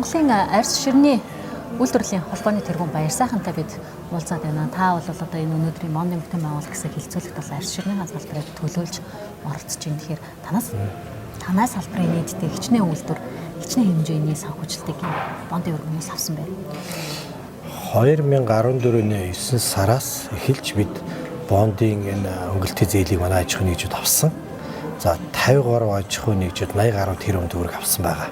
Монголын арьс ширний үйлдвэрлэлийн холбооны тэргүүн Баярсайхантай бид уулзаад байна. Та бол одоо энэ өнөөдрийн Мондын бүтэн байгуулалт гэсэн хэлцүүлэгт бол арьс ширний салбарыг төлөөлж оролцож байна. Тэгэхээр танаас танай салбарын нийтдээ хичнээн үйлдвэр, хичнээн хэмжээний санхүүжилтийг бондын өргөнөөс авсан байна. 2014 оны 9 сараас эхэлж бид бондын энэ өнгөлтийн зээлийг манай аж ахуйн нэгжүүд авсан. За, 53 аж ахуйн нэгжүүд 80 гаруй тэрбум төгрөг авсан байгаа.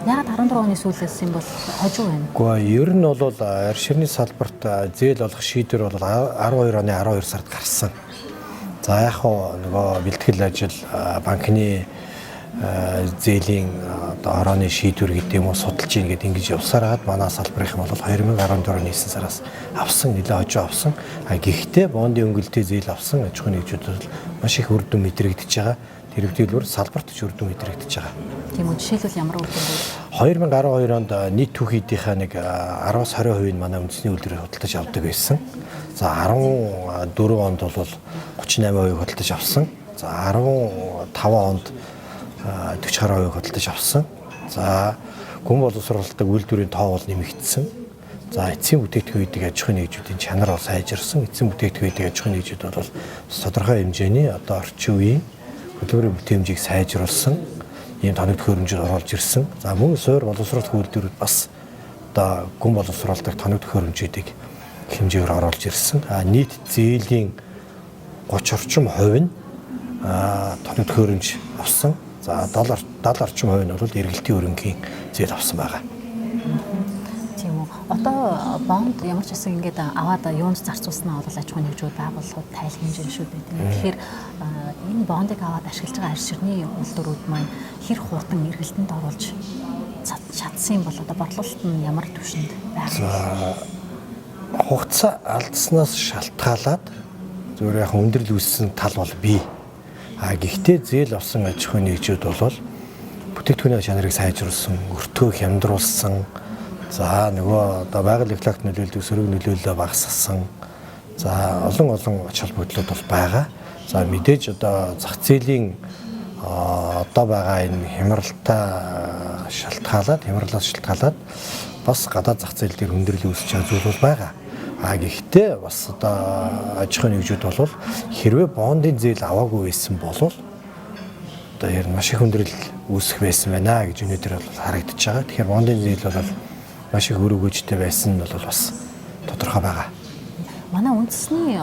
Яагаад 14 оны сүүлээс юм бол хожуу байна? Гэхдээ ер нь бол арь ширний салбарт зээл олох шийдвэр бол 12 оны 12 сард гарсан. За, яг хуу нөгөө бэлтгэл ажил, банкны зээлийн одоо хорооны шийдвэр гэдэг юм уу, судалж ийн гэдэг ингэж явсаар хаад манай салбарын бол 2014 оны 9 сараас авсан, нэлээд хожуу авсан. А гэхдээ бондын өнгөлтийн зээл авсан аж ахуйн нэгжүүд бол маш их үр дүн мэдрэгдэж байгаа. Тэр төлбөр салбарт ч үр дүн мэдрэгдэж байгаа. Тийм үү, жишээлбэл ямар үр дүн вэ? 2012 онд нийт түүх эдийнхээ нэг 10-аас 20% нь манай үндэсний үйлдвэрээр худалдаж авдаг байсан. За, 14 онд бол 38% худалдаж авсан. За, 15 онд 40 гаруй хувийг худалдаж авсан. За, гүн боловсруулдаг үйлдвэрийн тоо бол нэмэгдсэн. За, эцсийн бүтээгдэхүүн хийдэг аж ахуйн нэгжүүдийн чанар бол сайжирсан. Эцсийн бүтээгдэхүүн хийдэг аж ахуйн нэгжүүд бол тодорхой хэмжээний одоо орчин үеийн хөдөлмөрийн бүтээмжийг сайжруулсан ийм тоног төхөөрөмжөд оруулж ирсэн. За, мөн суур боловсруулах үйлдвэрүүд бас одоо гүн боловсруулдаг тоног төхөөрөмжүүдийг хэмжээгээр оруулж ирсэн. А нийт зээлийн 30 орчим хувь нь тоног төхөөрөмж авсан. За, 70 70 орчим хувь нь бол эргэлтийн өрөнгийн зээл авсан байгаа. Тийм үү. Одоо бонд ямар ч байсан ингээд аваад юунд зарцуулснаа бол аж ахуйн нэгжүүд, байгууллагууд тайлах хэмжээ шүү дээ. Тэгэхээр энэ бондыг аваад ашиглаж байгаа арьс ширний үйлдвэрүүд маань хэр хурдан эргэлтэнд оруулж чадсан юм бол одоо борлуулалт нь ямар түвшинд байх вэ? Хугацаа алдснаас шалтгаалаад зөвхөн яг өндөрлөл үүссэн тал бол бий. А гэхдээ зээл авсан аж ахуйн нэгжүүд бол бүтээгдэхүүний чанарыг сайжруулсан, өртгөө хямдруулсан, за нөгөө одоо байгаль экологт нөлөөлдөг сөрөг нөлөөллөө багасгасан. За, олон олон ач холбогдлууд бол байгаа. За, мэдээж одоо зах зээлийн одоо байгаа энэ хямралтай шалтгаалаад, хямралаас шалтгаалаад бас гадаад зах зээл дээр хүндрэл үүсэж байгаа зүйл бол байгаа. А гэхдээ бас одоо аж ахуйн нэгжүүд бол хэрвээ бондын зээл аваагүй байсан бол одоо ер нь маш их хүндрэл үүсэх байсан байна гэж өнөөдөр бол харагдаж байгаа. Тэгэхээр бондын зээл бол маш их үр өгөөжтэй байсан нь бол бас тодорхой байгаа. Манай үндэсний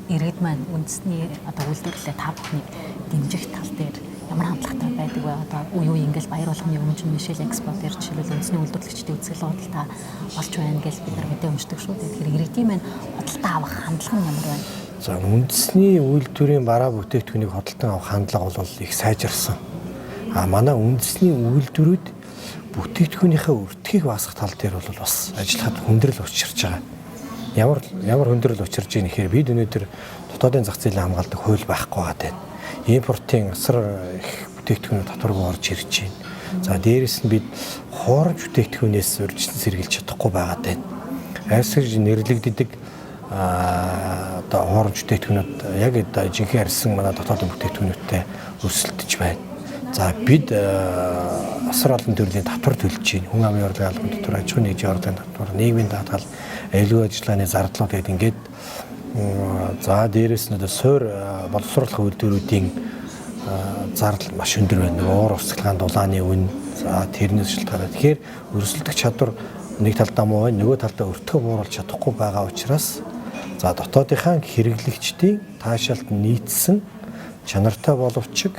иргэд маань үндэсний одоо үйлдвэрлэлээ та бүхнийг дэмжих тал дээр ямар хандлагатай байдаг вэ? Одоо үе үе ингээл баяр болгоны өмнө чинь Мишель Экспо дээр жишээлбэл үндэсний үйлдвэрлэгчдийн үзэсгэлэн худалдаа болж байна гэж бид нар мэдээ уншдаг шүү дээ. Тэгэхээр иргэдийн маань худалдаа авах хандлага нь ямар байна? За, үндэсний үйлдвэрийн бараа бүтээгдэхүүнийг худалдан авах хандлага бол их сайжирсан. А манай үндэсний үйлдвэрүүд бүтээгдэхүүнийхээ өртгийг багасгах тал дээр бол бас ажиллахад хүндрэл учирч байгаа. Ямар ямар хүндрэл учирч байгаа нэхэр бид өнөөдөр дотоодын зах зээлийг хамгаалдаг хууль байхгүй байгаа даа. Импортын асар их бүтээгдэхүүнүүд татваргүй орж ирж байна. За, дээрэс нь бид хуурамч бүтээгдэхүүнээс урьдчилан сэргийлж чадахгүй байгаа даа. Арьс гэж нэрлэгддэг одоо хуурамч бүтээгдэхүүнүүд яг одоо жинхэнэ арьсан манай дотоодын бүтээгдэхүүнүүдтэй өрсөлдөж байна. За, бид асар олон төрлийн татвар төлж байна. Хүн амын орлогын албан татвар, аж ахуйн нэгжийн орлогын татвар, нийгмийн даатгал, аюулгүй ажиллагааны зардлууд гэдэг ингээд, за, дээрэс нь одоо суур боловсруулах үйлдвэрүүдийн зардал маш өндөр байна. Нөгөө уур урсгалын дулааны үн, за, тэрнээс шалтгаалаад. Тэгэхээр өрсөлдөх чадвар нэг талдаа муу байна, нөгөө талдаа өртгөө бууруулж чадахгүй байгаа учраас, за, дотоодынхаа хэрэглэгчдийн таашаалт нийцсэн чанартай боловч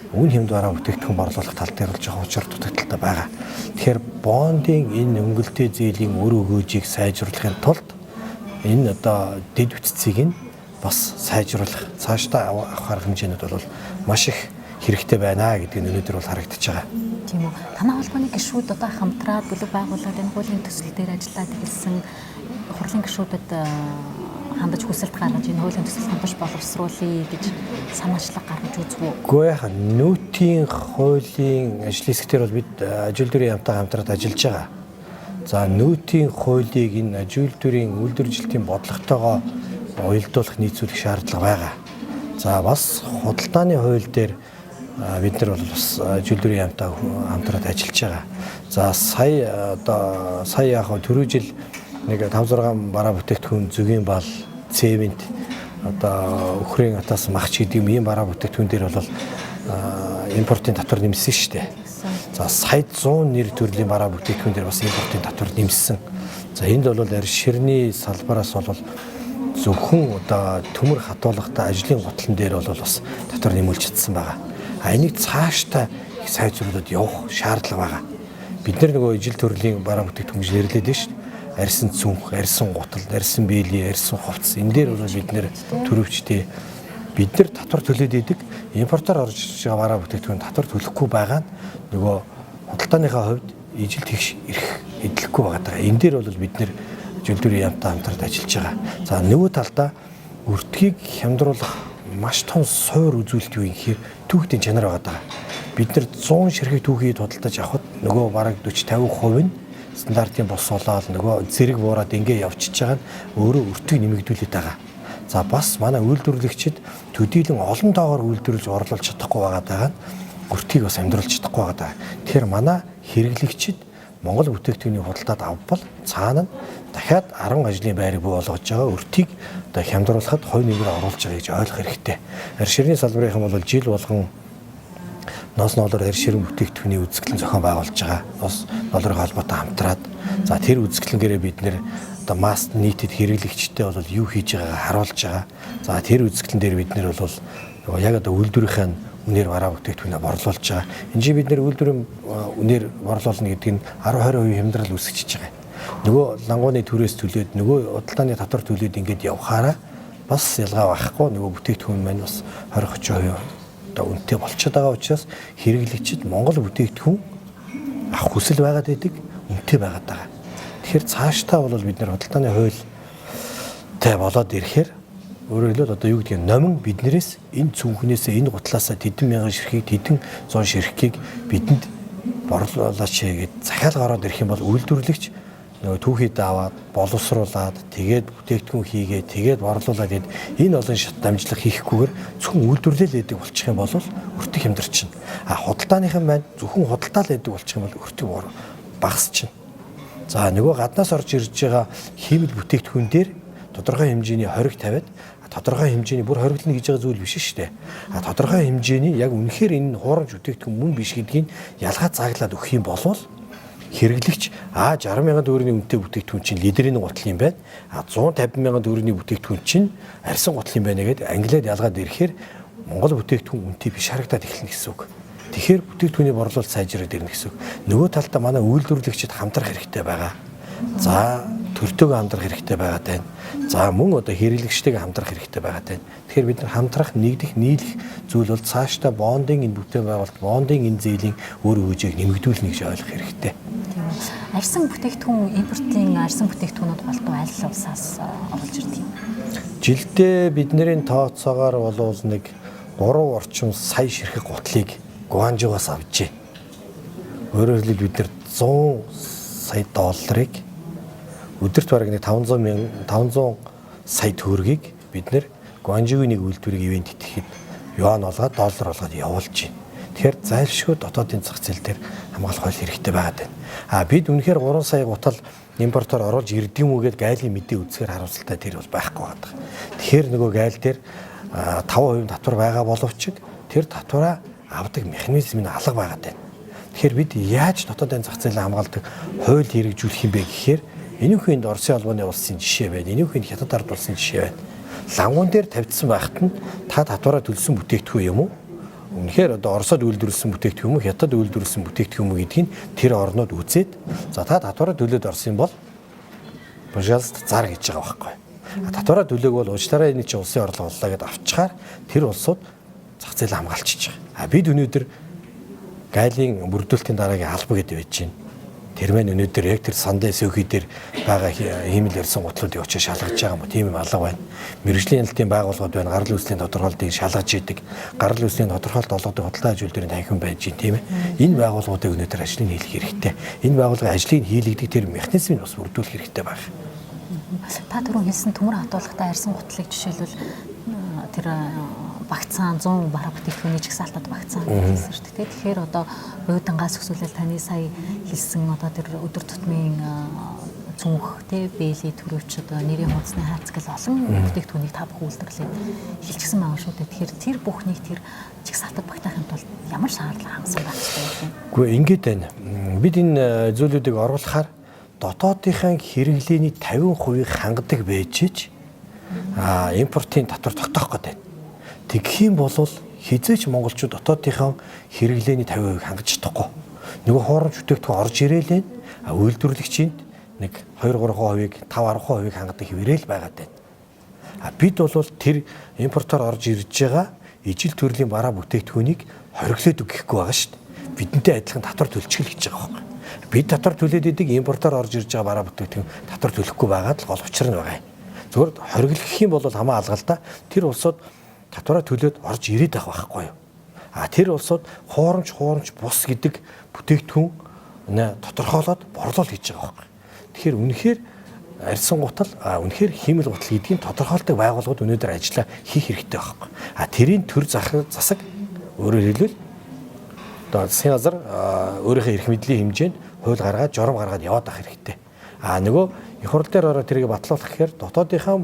үн хэмд бараа бүтээгдэхүүн борлуулах тал дээр бол жоохон учир дутагдaltaй байгаа. Тэгэхээр бондын энэ өнгөлтэй зээлийн үр өгөөжийг сайжруулахын тулд энэ одоо дэд бүтцийг нь бас сайжруулах, цаашдаа авах арга хэмжээнүүд бол маш их хэрэгтэй байна гэдэг нь өнөөдөр бол харагдаж байгаа. Тийм үү. Танай холбооны гишүүд одоо хамтраад бүлэг байгуулад энэ хуулийн төсөл дээр ажиллаад эхэлсэн, хурлын гишүүдэд хандаж хүсэлт гаргаж энэ хуулийн төсөл хандаж боловсруулъя гэж санаачлаг гаргаж үзв үү? Үгүй яха, нүүтийн хуулийн ажлын хэсгээр бол бид аж үйлдвэрийн яамтай хамтраад ажиллаж байгаа. За, нүүтийн хуулийг энэ аж үйлдвэрийн үйлдвэржилтийн бодлоготойгоо уялдуулах, нийцүүлэх шаардлага байгаа. За, бас худалдааны хууль дээр Бид нар бол бас үйлдвэрийн яамтай хамтраад ажиллаж байгаа. За сая одоо сая яг түрүү жил нэг 5 6 бараа бүтээгдэхүүн зөгийн бал, цемент, одоо өхрийн атаас махч гэдэг юм ийм бараа бүтээгдэхүүн дээр бол импортын татвар нэмсэн шүү дээ. За сая 100 нэр төрлийн бараа бүтээгдэхүүн дээр бас импортын татвар нэмсэн. За энд бол арь ширний салбараас бол зөвхөн одоо төмөр хатуулгатай ажлын гутлан дээр бол бас татвар нэмүүлж чадсан байгаа. А энийг цаашдаа их сайжруулад явах шаардлага байгаа. Бид нар нөгөө ижил төрлийн бараа бүтээгдэхүүн гэж нэрлэдэг шүү дээ. Арьсан цүнх, арьсан гутал, арьсан бээлий, арьсан хувцас. Энэ дээр бол бид нэр төрөвчтэй бид нар татвар төлөөд идэг. Импортоор орж иж байгаа бараа бүтээгдэхүүн татвар төлөхгүй байгаа нь нөгөө худалдааныхаа хувьд ижил тэгш эрх эдлэхгүй байгаа даа. Энэ дээр бол бид нэр үйлдвэрийн яамтай хамтраад ажиллаж байгаа. За нөгөө талдаа өртгийг хямдруулах маш том суур үзүүлэлт юу юм гэхээр түүхтийн чанар байгаа даа. Бид нар 100 ширхэг түүхийг худалдаж авахд нөгөө бараг 40 50% нь стандартын босоолоод нөгөө зэрэг буураад ингээ явчихж байгаа нь өөрөө өртгийг нэмэгдүүлээд байгаа. За бас манай үйлдвэрлэгчид төдийлөн олон тоогоор үйлдвэрлэж орлуулж чадахгүй байгаа даа нь өртгийг бас амьдруулж чадахгүй байгаа даа. Тэгэхээр манай хэрэглэгчид Монгол бүтээгдэхүүний худалдаад авбал цаана нь дахиад 10 ажлын байрыг бий болгож байгаа өртгийг одоо хямдруулахад хувь нэмэр оруулж байгаа гэж ойлгох хэрэгтэй. Арь ширний салбарынхан бол жил болгон ноос ноолоор арь ширэн бүтээгдэхүүний үзэсгэлэн зохион байгуулж байгаа. Ноос ноолорын холбоотой хамтраад за тэр үзэсгэлэнгээрээ бид нэр одоо масс нийтэд хэрэглэгчтэй бол юу хийж байгаагаа харуулж байгаа. За тэр үзэсгэлэн дээр бид нэр бол нөгөө яг одоо үйлдвэрийнхээ үнээр бараа бүтээгдэхүүнээ борлуулж байгаа. Энэ чинь бид нэр үйлдвэрийн үнээр борлуулна гэдэг нь 10 20% хямдрал үүсгэж байгаа. Нөгөө лангууны түрээс төлөөд нөгөө худалдааны татвар төлөөд ингээд явхаараа бас ялгаа байхгүй нөгөө бүтээгдэхүүн маань бас 20 30% одоо үнэтэй болчиход байгаа учраас хэрэглэгчид Монгол бүтээгдэхүүн авах хүсэл байгаад байдаг, үнэтэй байгаад байгаа. Тэгэхээр цаашдаа бол бид нэр худалдааны хуультай болоод ирэхээр өөрөөр хэлбэл одоо юу гэдгийг номин биднээс энэ цүнхнээс энэ гутлаасаа тэдэн мянган ширхгийг тэдэн зуун ширхгийг бидэнд борлуулаач гэд захиалга ороод ирэх юм бол үйлдвэрлэгч нөгөө түүхийд аваад боловсруулад тэгээд бүтээгдэхүүн хийгээ тэгээд борлуулад гээд энэ олон шат дамжлах хийхгүйгээр зөвхөн үйлдвэрлэл гэдэг болчих юм бол өртөг хямдарчин. А худалдааныхан маань зөвхөн худалдаа л гэдэг болчих юм бол өртөг багасчин. За нөгөө гаднаас орж ирж байгаа хиймэл бүтээгдэхүүн дээр тодорхой хэмжээний хориг тавиад тодорхой хэмжээний бүр хориглоно гэж байгаа зүйл биш шүү дээ. А тодорхой хэмжээний яг үнэхээр энэ хуурамч бүтээгдэхүүн мөн биш гэдгийг ялгаа зааглаад өгөх юм бол хэрэглэгч а 60 мянган төгрөгийн үнэтэй бүтээгдэхүүн чинь лидерийн гутал юм байна. А 150 мянган төгрөгийн бүтээгдэхүүн чинь арьсан гутал юм байна гэдээ англиад ялгаад ирэхээр Монгол бүтээгдэхүүн үнэтэй биш харагдаад эхэлнэ гэсэн үг. Тэгэхээр бүтээгдэхүүний борлуулалт сайжраад ирнэ гэсэн үг. Нөгөө талдаа манай үйлдвэрлэгчид хамтрах хэрэгтэй байгаа. За төртөөгөө хамтрах хэрэгтэй байгаа даа. За мөн одоо хэрэглэгчтэйгээ хамтрах хэрэгтэй байгаа даа. Тэгэхээр бид нар хамтрах, нэгдэх, нийлэх зүйл бол цаашдаа бондын энэ бүтээн байгуулалт, бондын энэ зээлийн өөр хөгжийг нэмэгдүүлнэ гэж ойлгох хэрэгтэй. Тийм үү. Арьсан бүтээгдэхүүн импортын арьсан бүтээгдэхүүнүүд голдуу аль улсаас оруулж ирдэг юм? Жилдээ бидний тооцоогоор болвол нэг 3 орчим сая ширхэг гутлыг Гуанжугаас авч байна. Өөрөөр хэлбэл бид нар 100 сая долларыг өдөрт бараг нэг 500 сая төгрөгийг бид нэр Гуанжугийн нэг үйлдвэрийг ивент итгэхэд юан болгоод доллар болгоод явуулж байна. Тэгэхээр зайлшгүй дотоодын зах зээл дээр хамгаалах хууль хэрэгтэй байгаад байна. А бид үнэхээр 3 сая гутал импортоор оруулж ирдэг юм уу гэдээ гайлын мэдээ үзэхээр харамсалтай тэр бол байхгүй байгаа. Тэгэхээр нөгөө гайл дээр 5% татвар байгаа боловч тэр татвараа авдаг механизм нь алга байгаад байна. Тэгэхээр бид яаж дотоодын зах зээлээ хамгаалдаг хууль хэрэгжүүлэх юм бэ гэхээр энэхүү энд Оросын холбооны улсын жишээ байна. Энэхүү энд Хятад ард улсын жишээ байна. Лангуун дээр тавьдсан байхад нь та татвараа төлсөн бүтээгдэхүүн юм уу? Үнэхээр одоо Оросод үйлдвэрлэсэн бүтээгдэхүүн юм уу, Хятад үйлдвэрлэсэн бүтээгдэхүүн юм уу гэдгийг тэр орнууд үзээд за та татвараа төлөөд орсон юм бол пожалуйста зар гэж байгаа байхгүй. Татвараа төлөөг бол уучлаарай энэ чинь улсын орлого боллоо гэдээ авчгаар тэр улсууд зах зээлээ хамгаалчихж байгаа. А бид өнөөдөр гайлын бүрдүүлэлтийн дараагийн алба гэдэг байж байна. Тэр маань өнөөдөр яг тэр сандын сөхий дээр байгаа хиймэл ярьсан гутлуудыг очиж шалгаж байгаа юм уу? Тийм юм алга байна. Мэргэжлийн хяналтын байгууллагууд байна. Гарал үүслийн тодорхойлтыг шалгаж идэг. Гарал үүслийн тодорхойлолт олгодог худалдаа аж үйлдвэрийн танхим байж байна, тийм ээ. Энэ байгууллагуудыг өнөөдөр ажлыг хийх хэрэгтэй. Энэ байгууллагын ажлыг хийлэгдэх тэр механизмыг бас бүрдүүлэх хэрэгтэй байна. Та түрүүн хэлсэн төмөр хатуулгатай арьсан гутлыг жишээлбэл тэр багцсан 100 бараа бүтээгдэхүүний жагсаалтад багцсан гэсэн шүү дээ. Тэгэхээр одоо буудангаа сөхсүүлэл таны сая хэлсэн одоо тэр өдөр тутмын цүнх тий бэли төрөвч одоо нэрийн хуудасны хайрцаг гэл олон бүтээгдэхүүнийг та бүхэн үйлдвэрлээд хэлчихсэн байгаа шүү дээ. Тэгэхээр тэр бүхнийг тэр жагсаалтад багтаахын тулд ямар шаардлага хангасан байх вэ? Үгүй ингэж байна. Бид энэ зүйлүүдийг оруулахаар дотоодынхаа хэрэглээний 50%-ийг хангадаг байж ч импортын татвар тогтоох гэдэг. Тэгэх юм бол хизээч монголчууд дотоодынхаа хэрэглээний 50% хангаж чадахгүй. Нөгөө хуурамч бүтээгдэхүүн орж ирээл байна. Үйлдвэрлэгчинд нэг 2-3%-ийг 5-10%-ийг хангадаг хэвээрэл байгаад байна. А бид бол тэр импортоор орж ирж байгаа ижил төрлийн бараа бүтээгдэхүүнийг хориглоод өгөхгүй байгаа шүү дээ. Бидэнтэй адилхан татвар төлчихөл гэж байгаа байхгүй. Бид татвар төлөөд идэг, импортоор орж ирж байгаа бараа бүтээгдэхүүн татвар төлөхгүй байгаад л гол учир нь байгаа юм. Зүгээр хориглох юм бол хамаа алга л да. Тэр улсууд татвараа төлөөд орж ирээд байгаа байхгүй юу? А тэр улсууд хуурамч бус гэдэг бүтээгдэхүүн тодорхойлоод борлуул хийж байгаа байхгүй. Тэгэхээр үнэхээр арьсан гутал, үнэхээр хиймэл гутал гэдгийг тодорхойлдог байгууллагууд өнөөдөр ажиллаа хийх хэрэгтэй байхгүй. А тэрийн төр засаг өөрөөр хэлбэл одоо засгийн газар өөрийнхөө эрх мэдлийн хэмжээнд хууль гаргаад, журам гаргаад яваад байх хэрэгтэй. А нөгөө их хурл дээр ороо тэрийг батлуулах гэхээр дотоодынхаа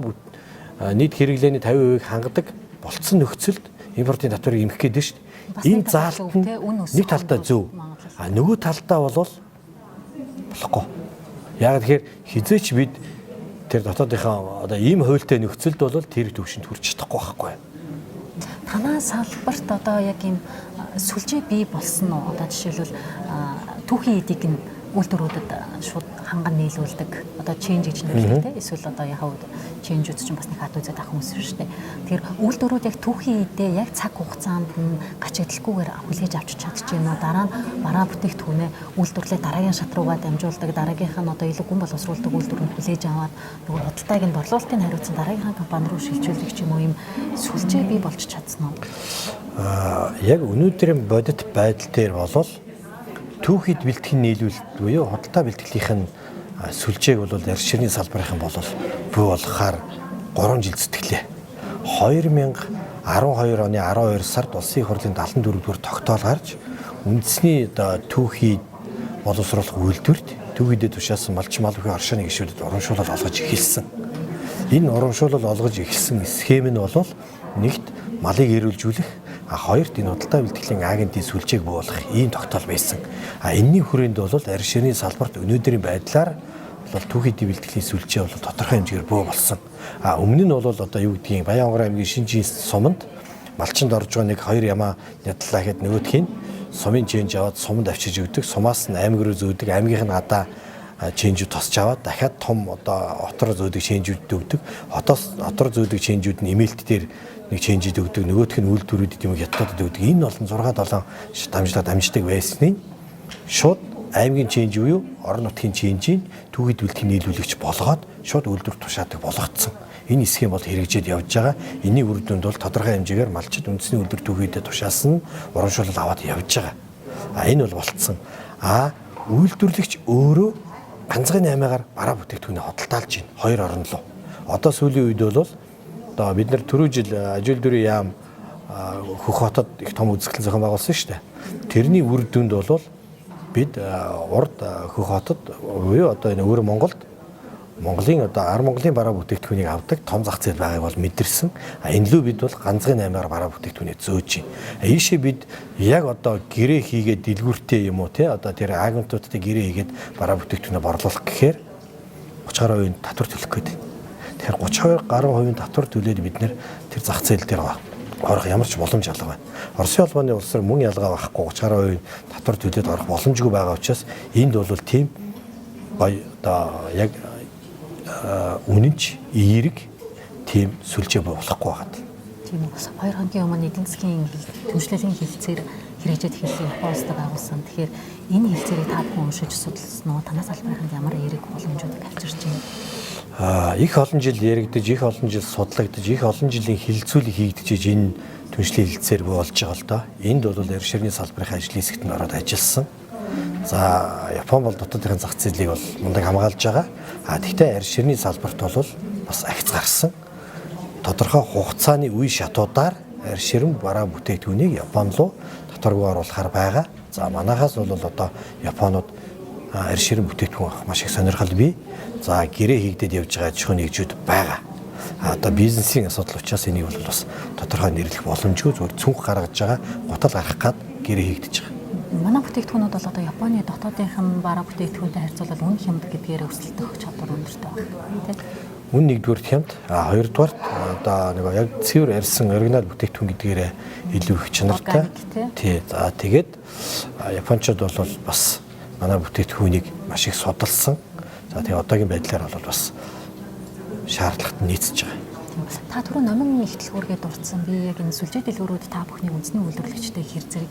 нийт хэрэглээний 50%-ийг хангадаг болцсон нөхцөлд импортын татварыг эмхэх гээд шүү дээ. Энэ заалт нь нэг талдаа зөв. А нөгөө талдаа бол болохгүй. Яг тэгэхээр хизээч бид тэр дотоодынхаа одоо ийм хуультай нөхцөлд бол тэр төвшөнд хүрч чадахгүй байхгүй. Танаа салбарт одоо яг ийм сүлжээ бий болсон уу? Одоо жишээлбэл түүхийн эдийг нь үйлдвэрүүдэд шууд ханган нийлүүлдэг. Одоо change гэж нэрлэдэг те. Эсвэл одоо яг change-үүд чинь бас нэг хад үзээд авах хүмүүс шүү дээ. Тэгэхээр үйлдвэрүүд яг түүхийн эдээ яг цаг хугацаанд нь гачигдалгүйгээр хүлээж авч чадчих юм уу? Дараа нь бараа бүтээгдэхүүнээ үйлдвэрлээ дараагийн шат руугаа дамжуулдаг, дараагийнх нь одоо илүү гүн боловсруулдаг үйлдвэр нь хүлээж аваад нөгөө худалдааг нь борлуулалтыг хариуцсан дараагийнхаа компани руу шилжүүлэх ч юм уу, ийм сүлжээ бий болж чадсан уу? Яг өнөөдрийн бодит байдал дээр болвол түүхийд бэлтгэн нийлүүлэлт буюу худалдаа бэлтгэлийнх нь сүлжээг бол арьс ширний салбарын бол буй болохоор 3 жил зүтгэлээ. 2012 оны 12 сард Улсын их хурлын 74-р тогтоол гарч үндэсний одоо түүхийд боловсруулах үйлдвэрт түүхийдэд тушаасан малч мал бүхий оршооны гишүүдэд урамшуулал олгож эхэлсэн. Энэ урамшуулал олгож эхэлсэн схем нь бол нэгт малыг эрүүлжүүлэх, хоёрт энэ худалдаа бэлтгэлийн агентийн сүлжээг буулгах ийм тогтоол байсан. А энэний хүрээнд бол арьс ширний салбарт өнөөдрийн байдлаар бол түүхийдийн бэлтгэлийн сүлжээ бол тодорхой хэмжээгээр бөө болсон. А өмнө нь бол одоо юу гэдгийг Баян-Онгор аймгийн Шинжийн суманд малчинд орж байгаа нэг хоёр ямаа нядлаа гэхэд нөгөөх нь сумын ченж аваад суманд авчиж өгдөг. Сумаас нь аймаг руу зөөдөг. Аймгийнх нь гадаа ченжүүд тосч аваад дахиад том одоо отор зөөдөг ченжүүд өгдөг. Хотоос отор зөөдөг ченжүүд нь эмээлт дээр нэг ченжид өгдөг, нөгөөх нь үйлдвэрүүдэд юм хятадд өгдөг. Энэ болон 6 7 дамжлага дамждаг байсны шууд аймгийн ченж буюу орон нутгийн ченжийг түүхийд бэлтгэх нийлүүлэгч болгоод шууд үйлдвэр тушаадаг болгоцсон. Энэ схем бол хэрэгжээд явж байгаа. Энийн үр дүнд бол тодорхой хэмжээгээр малчид үндэсний үйлдвэр түүхийдэд тушаасан урамшуулал аваад явж байгаа. А энэ бол болцсон. А үйлдвэрлэгч өөрөө ганцхан аймаагаар бараа бүтээгдэхүүнээ худалдаалж байна. Хоёр орн руу. Одоо сүүлийн үед бол одоо бид нар түрүү жил ажил үйлдвэрийн яам Хөх хотод их том үзэсгэлэн зохион байгуулсан шүү дээ. Тэрний үр дүнд бол бид урд Хөх хотод буюу одоо энэ өөр Монголд Монголын одоо ар Монголын бараа бүтээгдэхүүнийг авдаг том зах зээл байгааг бол мэдэрсэн. А энэ лүү бид бол ганцхан аймаар бараа бүтээгдэхүүнээ зөөж байна. Ийшээ бид яг одоо гэрээ хийгээд дэлгүүртэй юм уу те одоо тэр агентуудтай гэрээ хийгээд бараа бүтээгдэхүүнээ борлуулах гэхээр 30 гаруй хувийн татвар төлөх гээд. Тэгэхээр 32 гаруй хувийн татвар төлөөд бид нэр тэр зах зээл дээр орох ямар ч боломж алга байна. Оросын холбооны улс руу мөн ялгаа байхгүй 30 гаруй хувийн татвар төлөөд орох боломжгүй байгаа учраас энд бол тийм гоё одоо яг үнэнч эерэг тийм сүлжээ болохгүй байгаа. Тийм үү. 2 хоногийн өмнө эдийн засгийн түншлэлийн хэлцээр хэрэгжээд эхэлсэн Япон улстай байгуулсан. Тэгэхээр энэ хэлцээрийг та бүхэн уншиж судалсан уу? Танаас салбарынд ямар эерэг боломжуудыг авчирч байна? Их олон жил яригдаж, их олон жил судлагдаж, их олон жилийн хилцүүлэг хийгдэж энэ түншлийн хэлцээр болж байгаа л доо. Энд бол арьс ширний салбарын ажлын хэсэгт нь ороод ажилласан. За Япон бол дотоодын зах зээлийг бол мундаг хамгаалж байгаа. А тэгтээ арьс ширний салбарт бол бас агц гарсан. Тодорхой хугацааны үе шатуудаар арь ширэн бараа бүтээгдэхүүнийг Япон руу татваргүй оруулахар байгаа. За манайхаас бол одоо Японууд арь ширэн бүтээгдэхүүн авах маш их сонирхол бий. За гэрээ хийгдээд явж байгаа аж ахуйн нэгжүүд байгаа. Одоо бизнесийн асуудал учраас энийг бол бас тодорхой нэрлэх боломжгүй, зүгээр цүнх гаргаж байгаа, гутал гаргах гад гэрээ хийгдэж байгаа. Манай бүтээгдэхүүнүүд бол одоо Японы дотоодынхан бараа бүтээгдэхүүнтэй харьцуулбал үн хямд гэдгээр өсөлтөх чадвар өндөртэй байна, тийм. Үн нэгдүгээр хямд, а хоёрдугаарт одоо нэг яг цэвэр арьсан оригинал бүтээгдэхүүн гэдгээрээ илүү их чанартай. Тий. За тэгээд Япончууд бол бас манай бүтээгдэхүүнийг маш их судалсан. За тэгээ одоогийн байдлаар бол бас шаардлагат нийцэж байгаа. Та түрүү номин их дэлгүүргээ дурдсан. Би яг энэ сүлжээ дэлгүүрүүд та бүхний үндэсний үйлдвэрлэгчтэй хэр зэрэг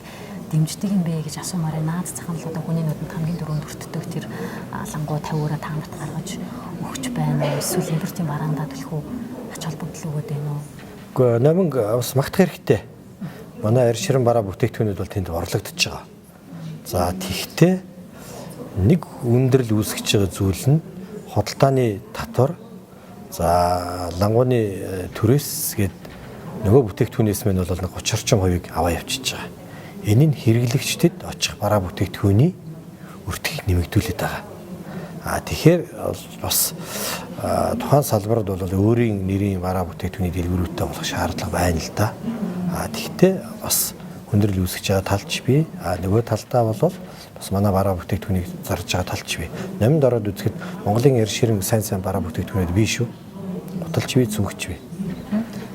дэмждэг юм бэ гэж асуумаар байна. Наад зах нь л одоо хүний нүдэнд хамгийн түрүүнд өртдөг тэр лангуу 50-аараа та нарт гаргаж өгч байна уу? Эсвэл импортын бараандаа түлхүү ач холбогдол өгөөд байна уу? Үгүй, номин бас магтах хэрэгтэй. Манай арь ширэн бараа бүтээгдэхүүнүүд бол тэнд орлогдож байгаа. За тэгтээ нэг өндөрлөл үүсгэж байгаа зүйл нь худалдааны татвар, за лангууны түрээс гээд нөгөө бүтээгдэхүүнээс мань бол 30 орчим хувийг аваа явчихж байгаа. Энэ нь хэрэглэгчдэд очих бараа бүтээгдэхүүний өртгийг нэмэгдүүлээд байгаа. А тэгэхээр бас тухайн салбарт бол өөрийн нэрийн бараа бүтээгдэхүүний дэлгүүрүүдтэй болох шаардлага байна л да. А тэгтээ бас хүндрэл үүсгэж байгаа талч бий. А нөгөө талдаа бол бас манай бараа бүтээгдэхүүнийг зарж байгаа талч бий. Номинд ороод үзэхэд Монголын эр ширэн сайн бараа бүтээгдэхүүнүүд бий шүү. Гуталч бий, цүнхч бий.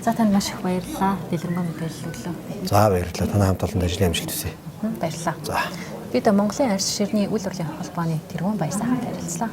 За танд маш их баярлалаа. Дэлгэрэнгүй мэдээлэл өглөө. За баярлалаа. Танай хамт олонд ажлын амжилт хүсье. Баярлалаа. За. Бид Монголын арьс ширний үйл хөдлөлийн холбооны тэргүүн Баяр сайхантай ярилцлаа.